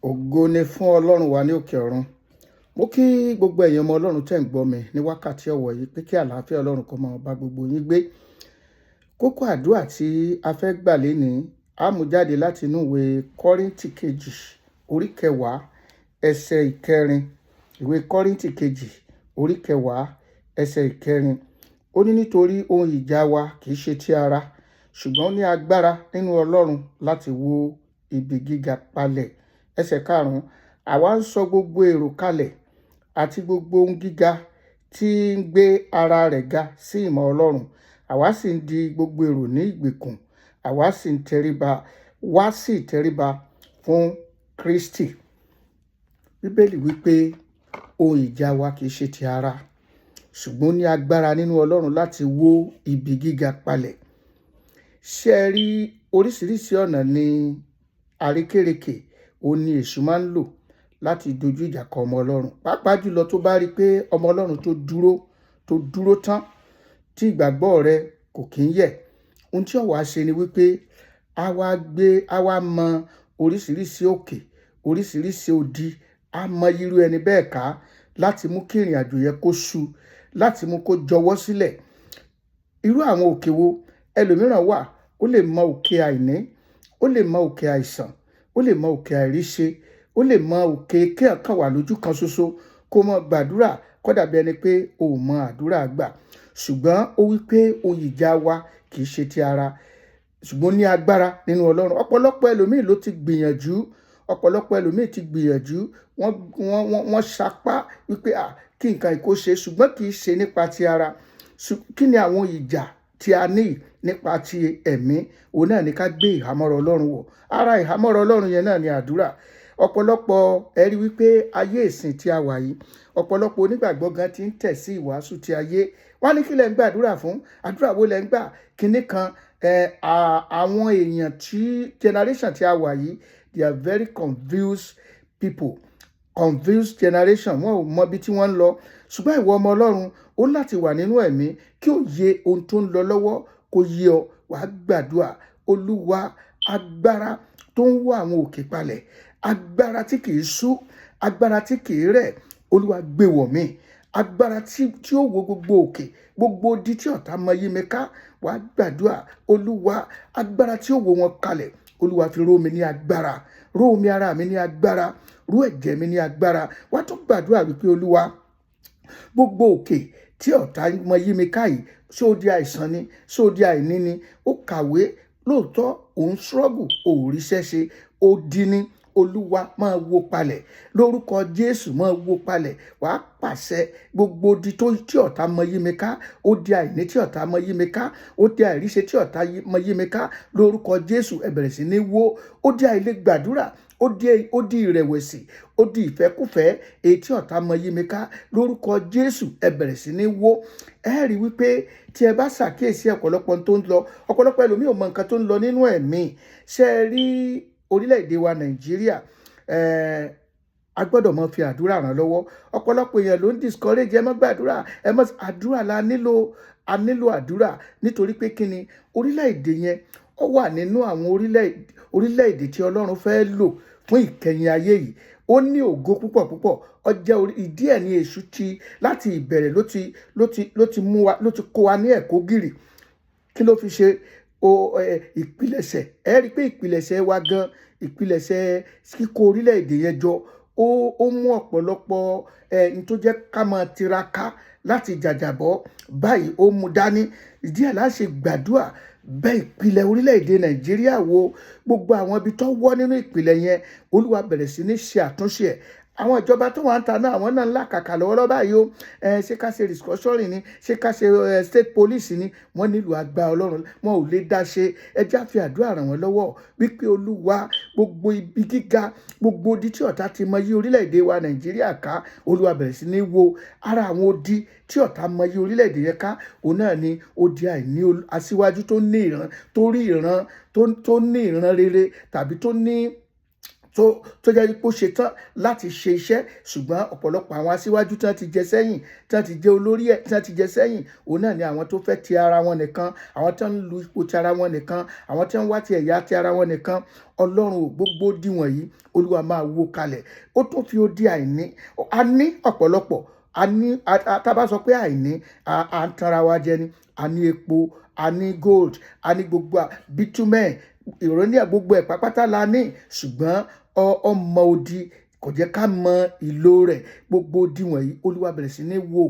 Ògo ni fún Ọlọ́run wa ní òkè ọ̀run. Mo kí gbogbo ẹ̀yin ọmọ Ọlọ́run tẹ́ ń gbọ́ mi ní wákàtí ọ̀wọ̀ yìí pé kí àlàáfíà Ọlọ́run kó máa bá gbogbo yín gbé. Kókó àdúrà tí a fẹ́ gbà lénìí, á mú jáde láti inú ìwé Kọ́ríńtì kejì orí kẹwàá ẹsẹ̀ ìkẹrin. Ìwé Kọ́ríńtì kejì orí kẹwàá ẹsẹ̀ ìkẹrin. Ó ní nítorí ohun ìjà wa kì í ṣe ti ara, ṣùgbọ́n ó ní agbára nínú Ọlọ́run láti wó ibi gíga palẹ̀. Ẹsẹ̀ karùn-ún, àwa ń sọ gbogbo èrò kalẹ̀ àti gbogbo ohun gíga tí ń gbé ara rẹ̀ ga sí ìmọ̀ Ọlọ́run. Àwa sì ń di gbogbo èrò ní ìgbèkùn, àwa sì ń tẹríba, wá sí ìtẹríba fún Kristi. Bíbélì wípé ohun ìjà wa kì í ṣe ti ara, ṣùgbọ́n ó ní agbára nínú Ọlọ́run láti wó ibi gíga palẹ̀. Ṣé ẹ rí, oríṣiríṣi ọ̀nà ní àrékérekè òun ni èṣù máa ń lò láti dojú ìjà kọ ọmọ Ọlọ́run. Pàápàá jùlọ tó bá rí pé ọmọ Ọlọ́run tó dúró tán, tí ìgbàgbọ́ rẹ kò kí ń yẹ̀. Ohun tí ó wá ṣe ni wípé á wá gbé, á wá mọ oríṣiríṣi òkè, oríṣiríṣi odi, á mọ irú ẹni bẹ́ẹ̀ ká láti mú kí ìrìnàjò yẹn kó sú, láti mú kó jọwọ́ sílẹ̀. Irú àwọn òkè wo? Ẹlòmíràn wà, ó lè mọ òkè àìní, ó lè mọ òkè àìsàn, ó lè mọ òkè àìríṣe, ó lè mọ òkè kí ẹ̀kan wà lójú kan ṣoṣo kó mọ gbàdúrà kó dàbí ẹni pé o ò mọ àdúrà gbà. Ṣùgbọ́n ó wí pé ohun ìjà wa kì í ṣe ti ara, ṣùgbọ́n ó ní agbára nínú Ọlọ́run. Ọ̀pọ̀lọpọ̀ ẹlòmíì ló ti gbìyànjú, ọ̀pọ̀lọpọ̀ ẹlòmíì ti gbìyànjú, wọ́n sapá wípé à kí nǹkan yìí kó ṣe, ṣùgbọ́n kì í ṣe nípa ti ara. Kí ni àwọn ìjà tí a ní nípa ti ẹ̀mí? Òun náà ni ká gbé ìhámọ́ra Ọlọ́run wọ̀. Ara ìhámọ́ra Ọlọ́run yẹn náà ni àdúrà. Ọ̀pọ̀lọpọ̀ ẹ rí wípé ayé ìsìn tí a wà yìí, ọ̀pọ̀lọpọ̀ onígbàgbọ́ gan ti ń tẹ̀ sí ìwàásù ti ayé. Wọ́n á ní kí lẹ ń gbàdúrà fún? Àdúrà wo lẹ ń gbà? Kíní kan, àwọn èèyàn tí generation tí a wà yìí, they are very confused people, confused generation. Wọn ò mọ ibi tí wọ́n ń lọ. Ṣùgbọ́n ìwọ ọmọ Ọlọ́run, ó láti wà nínú ẹ̀mí kí ó yé ohun tó ń lọ lọ́wọ́ kó yé ọ. Wàá gbàdúrà, Olúwa, agbára tó ń wó àwọn òkè palẹ̀, agbára tí kìí sú, agbára tí kìí rẹ̀, Olúwa gbé wọ̀ mí. Agbára tí ó wó gbogbo òkè, gbogbo odi tí ọ̀tá mọ yí mi ká. Wàá gbàdúrà, Olúwa, agbára tí ó wó wọn kalẹ̀, Olúwa fi ró mi ní agbára, ró omi ara mi ní agbára, ró ẹ̀jẹ̀ mi ní agbára. Wàá tún gbàdúrà wípé Olúwa, gbogbo òkè tí ọ̀tá mọ yí mi ká yìí, ṣé ó di àìsàn ni, ṣé ó di àìní ni, ó kàwé lóòótọ́, òun struggle, ò ríṣẹ́ ṣe, ó di ní, Olúwa máa wó palẹ̀ lórúkọ Jésù, máa wó palẹ̀. Wàá pàṣẹ, gbogbo odi tó tí ọ̀tá mọ yí mi ká, ó di àìní tí ọ̀tá mọ yí mi ká, ó di àìríṣe tí ọ̀tá mọ yí mi ká, lórúkọ Jésù, ẹ bẹ̀rẹ̀ sí ní wó. Ó di àìlè gbàdúrà, ó di ìrẹ̀wẹ̀sì, ó di ìfẹ́kúfẹ̀ẹ́, èyí tí ọ̀tá mọ yí mi ká, lórúkọ Jésù, ẹ bẹ̀rẹ̀ sí ní wó. Ẹ rí wípé tí ẹ bá ṣàkíyèsí ọ̀pọ̀lọpọ̀ tó ń lọ, ọ̀pọ̀lọpọ̀ ẹlòmíì ò mọ nǹkan tó ń lọ nínú ẹ̀mí. Ṣé ẹ rí orílẹ̀-èdè wa Nàìjíríà, a gbọ́dọ̀ máa fi àdúrà ràn lọ́wọ́. Ọ̀pọ̀lọpọ̀ èèyàn ló ń discourage, ẹ má gbàdúrà, ẹ má àdúrà la nílò, a nílò àdúrà. Nítorí pé kí ni? Orílẹ̀-èdè yẹn, ó wà nínú àwọn orílẹ̀-èdè tí Ọlọ́run fẹ́ lò fún ìkẹyìn ayé yìí. Ó ní ògo púpọ̀ púpọ̀. Ó jẹ́ ìdí ẹ̀ ní èṣù ti láti ìbẹ̀rẹ̀ ló ti mú wa, ló ti kó wa ní ẹ̀kọ́ gìrì. Kí ló fi ṣe o ìpilẹ̀ṣẹ̀? Ẹ rí i pé ìpilẹ̀ṣẹ̀ wa gan, ìpilẹ̀ṣẹ̀ kíkó orílẹ̀-èdè yẹn jọ, ó mú ọ̀pọ̀lọpọ̀ n tó jẹ́ ká máa tiraka láti jàjàbọ́ báyìí, ó mú dání. Ìdí ẹ̀ la ṣe gbàdúrà bẹ́ ìpìlẹ̀ orílẹ̀-èdè Nàìjíríà wo. Gbogbo àwọn ibi tó wọ́ nínú ìpìlẹ̀ yẹn, Olúwa bẹ̀rẹ̀ sí ní ṣe àtúnṣe ẹ̀. Àwọn ìjọba tó wà ń ta náà, àwọn náà ń làkàkà lọ́wọ́lọ́wọ́ báyìí o. Ṣé ká ṣe restructuring ni? Ṣé ká ṣe state police ni? Wọ́n nílò agbára Ọlọ́run, wọn ò lè dá ṣe. Ẹ já fi àdúrà ràn wọ́n lọ́wọ́ wípé Olúwa, gbogbo ibi gíga, gbogbo odi tí ọ̀tá ti mọ yí orílẹ̀-èdè wa Nàìjíríà ká, Olúwa bẹ̀rẹ̀ sí ní wó. Ara àwọn odi tí ọ̀tá mọ yí orílẹ̀-èdè yẹn ká, òun náà ni odi àìní aṣíwájú tó ní ìran, tó rí ìran, tó ní ìran rere tàbí tó ní tó jẹ́ pé ó ṣe tán láti ṣe iṣẹ́. Ṣùgbọ́n ọ̀pọ̀lọpọ̀ àwọn aṣíwájú tán ti jẹ sẹ́yìn, tán ti jẹ́ olórí ẹ̀, tán ti jẹ sẹ́yìn, òun náà ni àwọn tó fẹ́ ti ara wọn nìkan, àwọn tó ń lu ipò ti ara wọn nìkan, àwọn tó ń wá ti ẹ̀yà ti ara wọn nìkan. Ọlọ́run ò, gbogbo odi wọ̀nyí, Olúwa máa wó kalẹ̀. Ó tún fi odi àìní. A ní ọ̀pọ̀lọpọ̀, a ní. Tá a bá sọ pé àìní, à ń tanra wa jẹ ni. A ní epo, a ní gold, a ní gbogbo bitumen, ìròyìn, gbogbo ẹ̀ pápátá la ní. Ṣùgbọ́n ọmọ odi kò jẹ́ ká mọ ìlò rẹ̀. Gbogbo odi wọ̀nyí, Olúwa bẹ̀rẹ̀ sí ní wò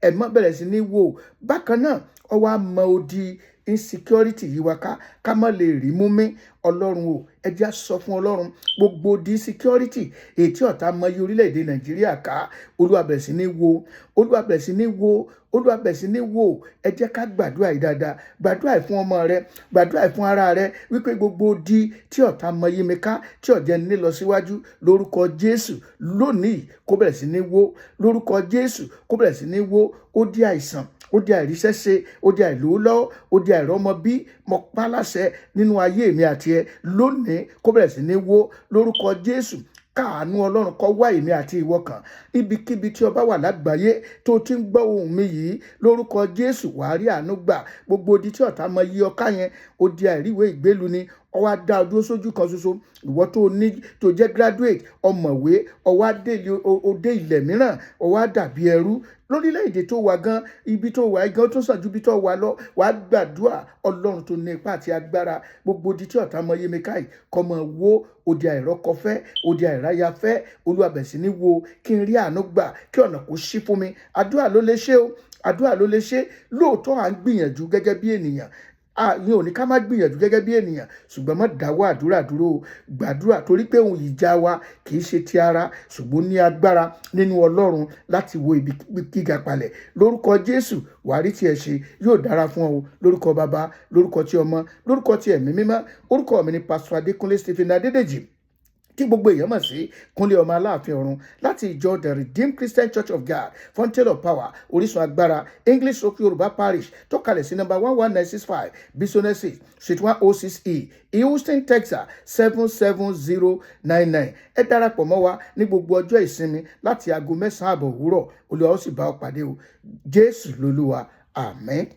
ẹ̀mọ́, bẹ̀rẹ̀ sí ní wò. Bákan náà, ó wá mọ odi insecurity yìí wá ká má lè rí mú mi. Ọlọ́run o, ẹ jẹ́ á sọ fún Ọlọ́run, gbogbo odi insecurity èyí tí ọ̀tá mọ yí orílẹ̀-èdè Nàìjíríà ká, Olúwa bẹ̀rẹ̀ sí ní wò, Olúwa bẹ̀rẹ̀ sí ní wò, Olúwa bẹ̀rẹ̀ sí ní wò. Ẹ jẹ́ ká gbàdúrà yìí dáadáa. Gbàdúrà yìí fún ọmọ rẹ, gbàdúrà yìí fún ara rẹ wípé gbogbo odi tí ọ̀tá mọ yí mi ká, tí ò jẹ́ ní lọ síwájú, lórúkọ Jésù, lónìí kó bẹ̀rẹ̀ sí ní wó. Lórúkọ Jésù, kó bẹ̀rẹ̀ sí ní wó. Ó di àìsàn, ó di àìríṣẹ́ṣe, ó di àìlówólọ́wọ́, ó di àìrọ́mọbí, mo pa láṣẹ nínú ayé mi àti ẹ lónìí, kó bẹ̀rẹ̀ sí ní wó lórúkọ Jésù. Káàánú Ọlọ́run kó wá èmi àti ìwọ kan. Ibikíbi tí o bá wà lágbàáyé tó ti ń gbọ́ ohùn mi yìí, lórúkọ Jésù, wàá rí àánú gbà. Gbogbo odi tí ọ̀tá mọ yí ọ ká yẹn, odi àìríwé ìgbélu ni, ó wá dá ọ dúró sójú kan ṣoṣo. Ìwọ tó ní tó jẹ́ graduate, ọ̀mọ̀wé, ó wá dé òde ilẹ̀ mìíràn, ó wá dàbí ẹrú lórílẹ̀‐èdè tó wà gan. Ibi tó wà gan tó sàn ju ibi tó wà lọ. Wàá gbàdúrà, Ọlọ́run tó ní ipá àti agbára, gbogbo odi tí ọ̀tá mọ yé mi káyì kó máa wó. Odi àìrọ́kọfẹ́, odi àìráyafẹ́, Olúwa bẹ̀rẹ̀ sí ní wo, kí n rí àánú gbà, kí ọ̀nà kó ṣí fún mi. Àdúrà ló lè ṣe o, àdúrà ló lè ṣe. Lóòótọ́, à ń gbìyànjú gẹ́gẹ́ bí ènìyàn, àyìn ò ní ká má gbìyànjú gẹ́gẹ́ bí ènìyàn, ṣùgbọ́n má dáwọ́ àdúrà dúró o. Gbàdúrà, torí pé ohun ìjà wa kì í ṣe ti ara, ṣùgbọ́n ní agbára nínú Ọlọ́run láti wo ibi gíga palẹ̀. Lórúkọ Jésù, wàá rí tiẹ̀ ṣe, yóò dára fún ọ. Lórúkọ Bàbá, lórúkọ tí Ọmọ, lórúkọ tí Ẹ̀mí Mímọ́. Orúkọ mi ni Pásítọ̀ Adékúnlé Stephen Adédèjì, tí gbogbo èèyàn mọ̀ sí Kúnlé Ọmọ Aláàfin Ọ̀run, láti ìjọ The Redeemed Christian Church of God, Fountain of Power, Orísun Agbára, English Oak Yorùbá Parish, tó kalẹ̀ sí number 11965 Bissonnet Street, 106E, Houston, Texas 77099. Ẹ darapọ̀ mọ́ wa ní gbogbo ọjọ́ ìsinmi láti aago 9:30 òwúrọ̀. Olúwa ó sì bá ọ pàdé o. Jésù lolúwa. Àmín.